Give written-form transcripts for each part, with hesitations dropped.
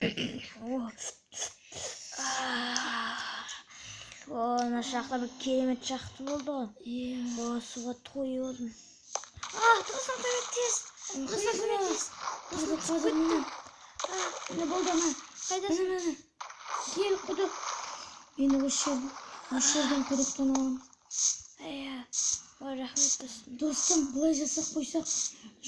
О, о, мына шахта бір керемет шахта болды ғой. Иә. О, суға тойып алдым. А, достым, көмектес. Достым, көмектес. Қазір, қазір, міне. Міне болды, ана. Қайдасың? Міне, міне. Кел, құдық. Енді осы жерден құдықтан аламыз. Иә. Ой, рахмет, достым. Достым, былай жасап қойсақ,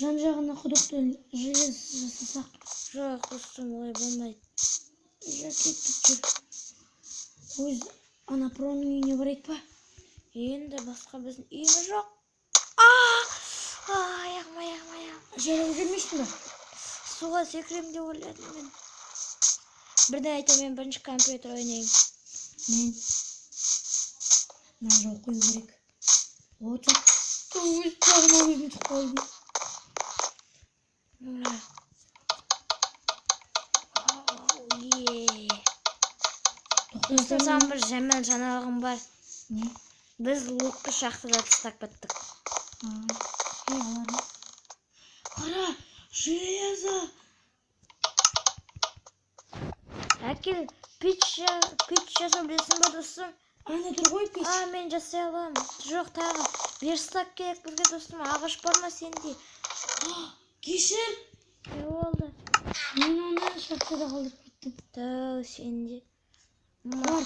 жан жағына құдықты желез жасасақ. Жоқ, достым, олай болмайды. Жа, кеттік, жүр. Өз ана проның үйіне барайық па? Енді басқа біздің үйіміз жоқ. Аяғым, аяғым, аяғым. Жаяу жүрмейсің ба? Суға секіремін деп ойладым мен. Бірден айтамын, мен бірінші компьютер ойнаймын. Мен мына жол қою керек. Өз жағыма өзім түсіп қалдым. Достар, саған бір жаман жаңалығым бар. Не? Біз лукты шахтада тастап кеттік. Қара, железо. Әкел, пич жасау білесің ба, достым? Ана тұр ғой пеш. А, мен жасай аламын. Жоқ, тағы верстак керек бізге, достым. Ағаш бар ма сенде? Кешір. Не болды? Мен оны шахтада қалдырып кеттім. Тәу, сенде. Бар.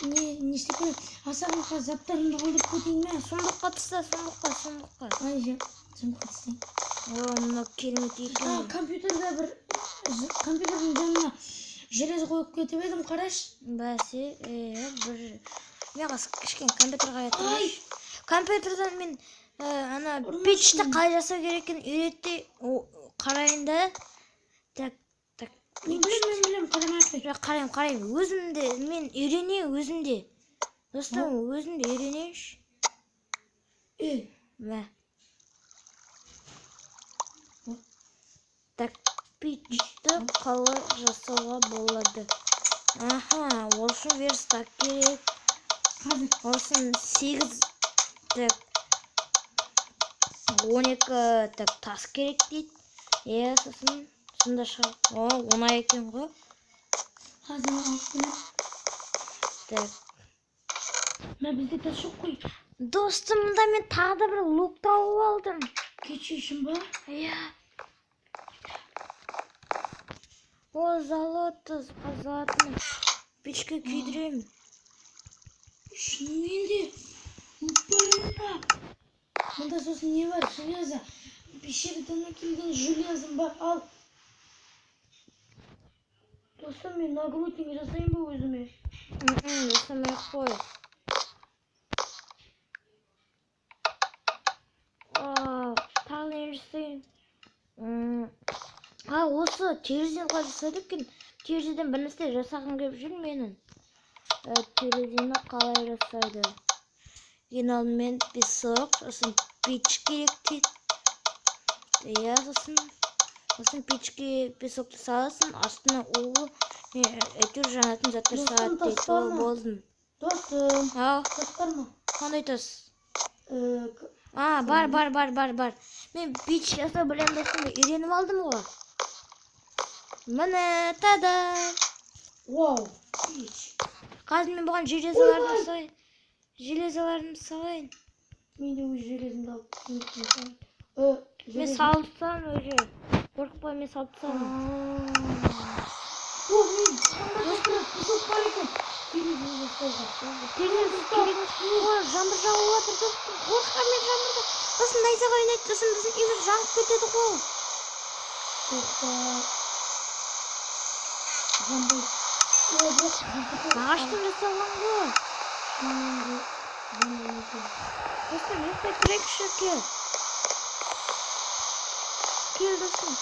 Не істеп көрейін? Асаған қазір заттарымды қалдырып кетейін бе? Сұмдыққа таста, сұмдыққа, сұмдыққа. Ай, жа, сұмдыққа тастайын. О, мынау керемет екен. Компьютерде бір компьютердің жанына железо қойып кетіп едім, қарашы. Бәсе, бір мен қазір кішкене компьютер қарай тұрайыншы. Компьютерден мен ана печті қалай жасау керек екенін үйретті, қарайын да. Так, так. Мен білемін, мен білемін, қарамай ақ қой. Жоқ, қараймын, қараймын. Өзім де, мен үйренейін өзім де. Достым, өзім де үйренейінші. Мә. Так, печті қалай жасауға болады? Аха, ол үшін верстак керек. Қазір. Ол үшін 8, так, 12, так, тас керек дейді. Е, сосын сонда шығар. О, оңай екен ғой. Қазір алып келемін. Так. Мә, бізде тас жоқ қой. Достым, мында мен тағы да бір лук тауып алдым. Кеше үшін ба? Иә. О, золото, золотоны печке күйдіремін. Шынымен де лук бар мында. Мында сосын не бар? Железо. Пещерадан әкелген железом бар. Ал. Достым, мен нагрудник жасайын ба өзіме? Жасамай ақ қой. Тағы не жасайын? Осы терезеден қалай жасайды екен? Терезеден бір нәрсе жасағым келіп жүр менің. Терезені қалай жасайды? Ең алдымен песок, сосын пеш керек дейді. Иә, сосын пешке песокты саласың, астына угол, әйтеуір жанатын заттар Достым, салады тас дейді. бар Ол ма? болдым. Достым, Ау. тас бар ма? Қандай тас? А, бар, бар, бар, бар, бар. Мен пеш жасау білемін, достым, үйреніп алдым ғой. Міне, та-дам. Вау, пеш. Қазір мен бұған железоларды Ойбай! салайын. Железоларымды салайын. Мен де өз железімді алып салайын. Мен салып тастадым уже. Қорықпа, мен салып тастадым. О, мен қандай песок бар екен. Терезе жасауға. Терезе керек емес. Ой, жаңбыр жауып жатыр, достым. Қорықпа, мен жаңбырда. Сосын найзағай ойнайды, сосын біздің үйіміз жанып кетеді ғой. Тоқта. Жанбай. Ой, бірақ Ағаштан жасалған ғой. Достым, ұйықтай тұрайықшы, кел. Кел, достым.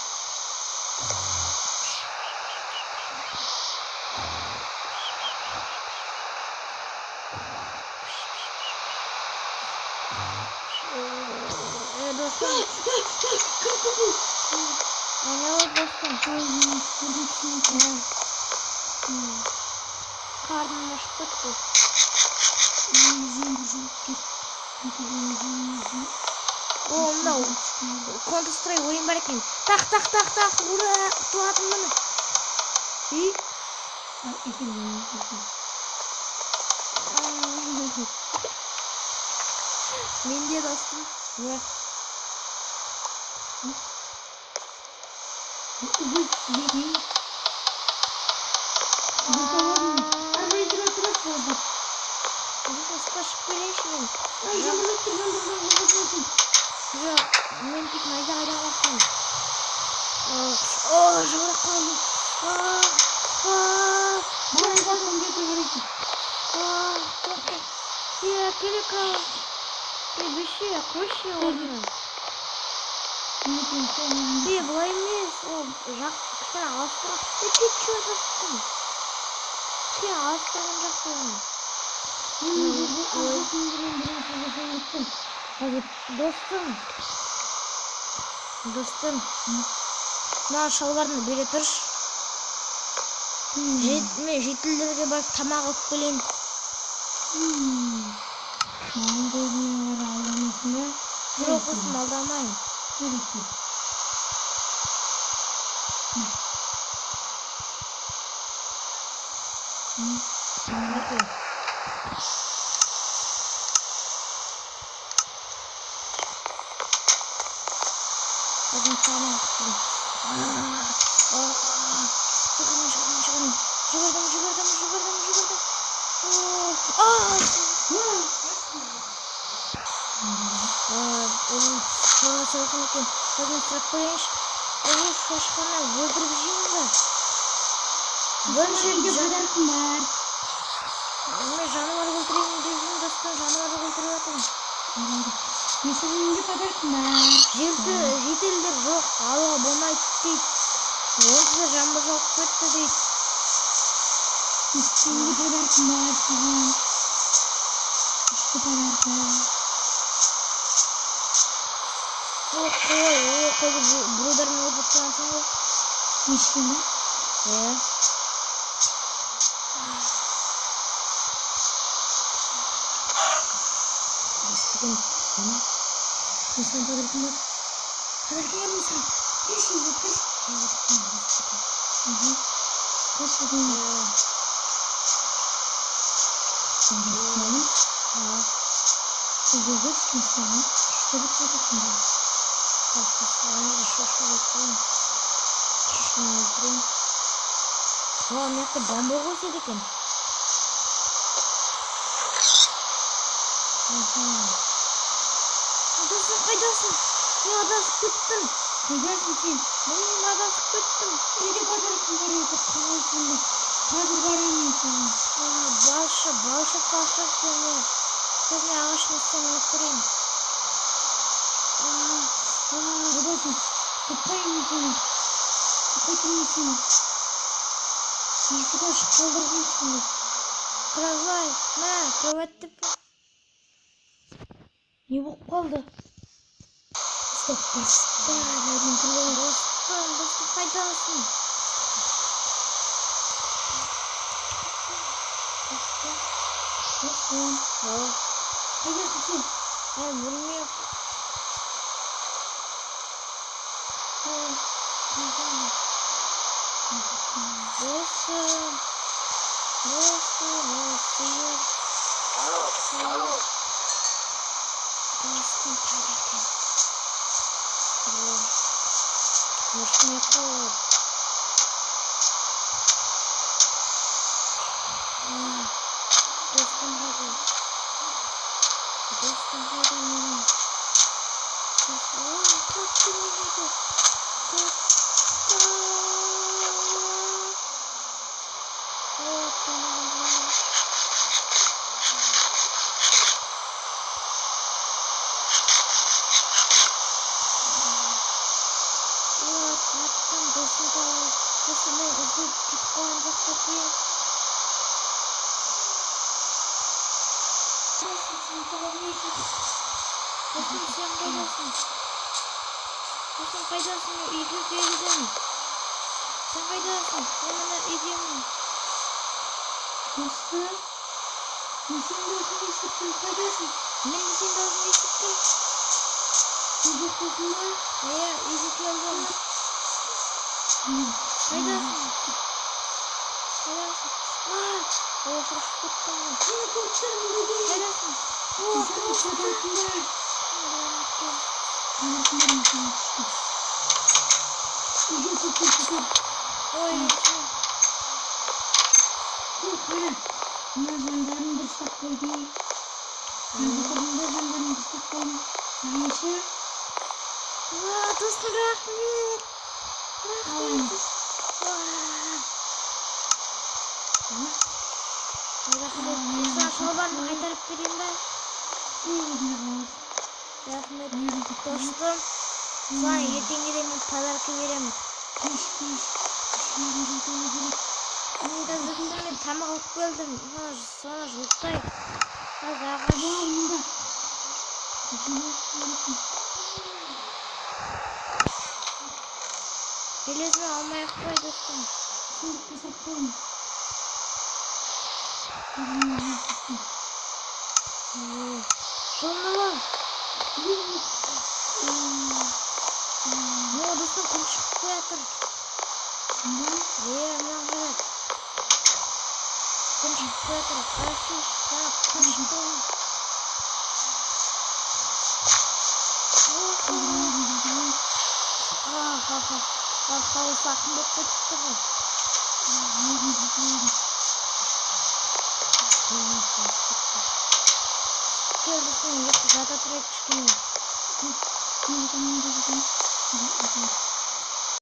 Достым. Не болды, достым? Қарным ашып кетті. О, мынау Counter Strike ойын бар екен. Тақ, тақ, тақ, тақ, ура, құтыладым міне. Әкел, әкел. Менде, достым. Мә. Ой, не? Ары қарай тұра тұрасың аздап. Сосын сыртқа шығып келейінші мен. Ай, жаңбыр жауып тұр, жаңбыр жауып тұр. Жоқ, мен тек найзағайдан қорқамын. О, жаурап қалдым. Маған айтады, компьютер бар екен. Е, келе кровать. Е, бүйше, қойшы орнынан. Е, былай емес, ол жақ кішкене алыстыра. Е, кетші, достым. Кішкене алыстырған жақсы оны. Мен мына жерде охотникпен бірінші жасай кеттім. Қазір, достым. Достым. Мына шалбарымды бере тұршы. Мен жительдерге барып тамақ алып келейін. Маған көзіңе қара, алдамайсың ба? Жоқ, достым, алдамаймын. Жарайды. Мінекей. Өзім тамақ алып келейін. Жүгірдім, жүгірдім, жүгірдім. Жүгірдім, жүгірдім, жүгірдім, жүгірдім. Салқын екен. Өзім сұрап көрейінші. Ой, шошқаны өлтіріп жеймін ба? Бірінші жерде подаркам бар. Мен жануар өлтірейін деп жүрмін, достым, жануар өлтіріп жатырмын. Мен саған үйде подаркам бар. Жительдер жоқ, алуға болмайды дейді. Онсыз да жаңбыр жауып кетті дейді. Мен саған үйде подаркам бар саған. Күшті подарка. О, қой, о, қойды біреулермен өлтіріп тастағансың ғой. Ешкім ба? Иә. Бүгін мен саған подаркам бар. Подаркам бар мен саған. Келші үйге, келші. Келші үйге. Үйге келші, мен саған күшті бір подаркам бар. Шошқа өлтірейін. Шошқаны өлтірейін. О, мына жақта бамбук өседі екен. Достым, қайдасың? Мен адасып кеттім. Қайдасың сен? Мен адасып кеттім. Үйде подаркам бар еді, қалай сонда? Қазір барамын мен саған. Балшық, балшық, балшық деме. Қазір мен ағаштың үстіне мініп көрейін. Қайдасың? Таппаймын мен сені. Таппай мен сені. Есік ашып қалдырғансың ғой. Кровать, мә, кровать деп. Не болып қалды? Стоп, баста, мен кіріп. Достым, достым, қайдасың? Достым, достым. Қайдасың сен? Ә, білмеймін. Достым, достым, сиыр. Достым қайда екен? Может, не қой. Достым қайда? Достым қайда менің? Таптым мен еді. Таптым. О, тамағым жемей. О, таптым, досым тауып. Досым, мен іздеп кетіп қалған жоқ па екен? Қайдасың сен, таба алмайсың. Досым, сен қайдасың? Досым, қайдасың? Мен үйге келдім. Сен қайдасың? Мен мына үйдемін. Достым, мен сенің дауысыңды естіп тұрмын. Қайдасың? Мен де сенің дауысыңды естіп тұрмын. Үйге келдің ба? Иә, үйге келдім. Қайдасың? Қайдасың? Ой, шошып кеттім ғой. Сені көріп тұрмын бөбек. Қайдасың? О, Сен шататында. Үйге кір, кір, кір. Ой, Кір, қара. Мына жандарын дұрыстап қойдым. Мына жандарын дұрыстап қойдым. Саған ше? Уа, достым, рахмет. Рахмет. Уа. Рахмет. Саған шалбарымды қайтарып берейін ба? Өзіңде қаласың. Рахмет. Достым, саған ертеңге де мен подарка беремін. Кеш, кеш. Кешке жылыту керек. Достым, мен тамақ алып келдім. Соны жылытайық. Қазір ағаш. Вау, мында. Железо. Железо алмай ақ қой, достым. Сундукқа салып қойдым. Жылынып ал. О, достым, күн шығып келатыр. Е, мынаны қара. Күн шығып келатыр. Қарашы, жаңа күн шықты ғой. Ха-ха-ха. Хауа салқын болып кетіпті ғой. Кел, достым, жата тұрайық кішкене.